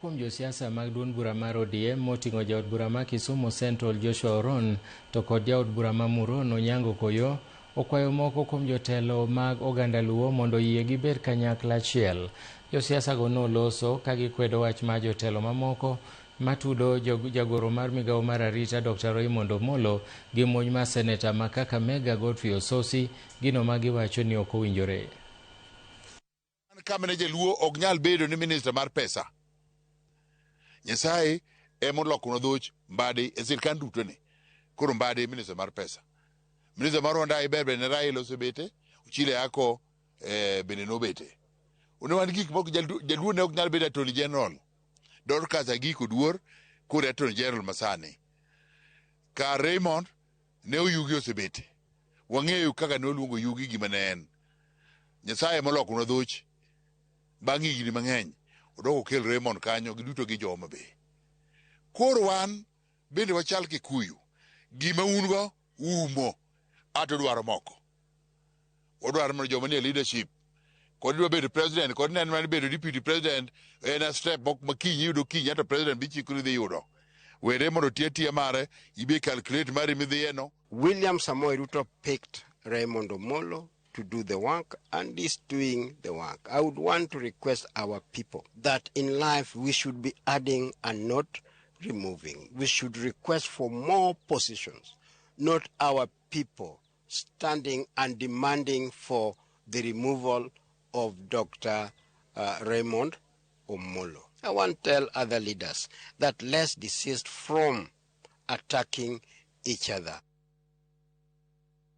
Kuom josiasa mag duond bura mar ODM moting'o jaod bura ma Kisumu Central Joshua Oron to kod jaod bura ma Muron Onyango Koyo okwayo moko kuom jotelo mag oganda Luo mondo oyie gibed kanyakla achiel. Josiasa go noloso ka gikwedo wach mar jotelo mamoko matudo jagoro mar migawo mar arita Dr. Raymond Omolo gi monj mar seneta ma Kakamega Godfrey Ossosi, gino ma giwacho ni ok owinjore. Kama ne jaluo ok nyal bedo ni minister mar pesa. Nyasaye ema olokonwa dhoch Mbadi e sirkand duto ni. Koro Mbadi e minister mar pesa. Minister mar Wandayi ber bende Raila osebete, Ochile Ako bende nobete. Ne wan gik moko jaluo ne ok nyal bedo Attorney General. Dorcas Agiko Oduor koro e Attorney General masani. Kar Raymond ne Oyugi osebete. Wang'eyo kaka ne oluongo Oyugi gima ne en. Nyasaye ema olokonwa dhoch bang' higni mang'eny. Odok okel Raymond kanyo giduto gi jo Homa Bay. Koro wan bende wachal Kikuyu. Gima un go uumo ato dwaro moko. Wadwaro mondo joma nie leadership kod idwa bedo president kod ineno mana bedo deputy president en a step mok ma kiny iyudo kiny ato president bi chikori dhi yudo. Were mondo oti atiya mare ibe calculate mari midhiye no. William Samoei Ruto picked Raymond Omolo to do the work and is doing the work. I would want to request our people that in life we should be adding and not removing. We should request for more positions, not our people standing and demanding for the removal of Dr. Raymond Omolo. I want to tell other leaders that let's desist from attacking each other.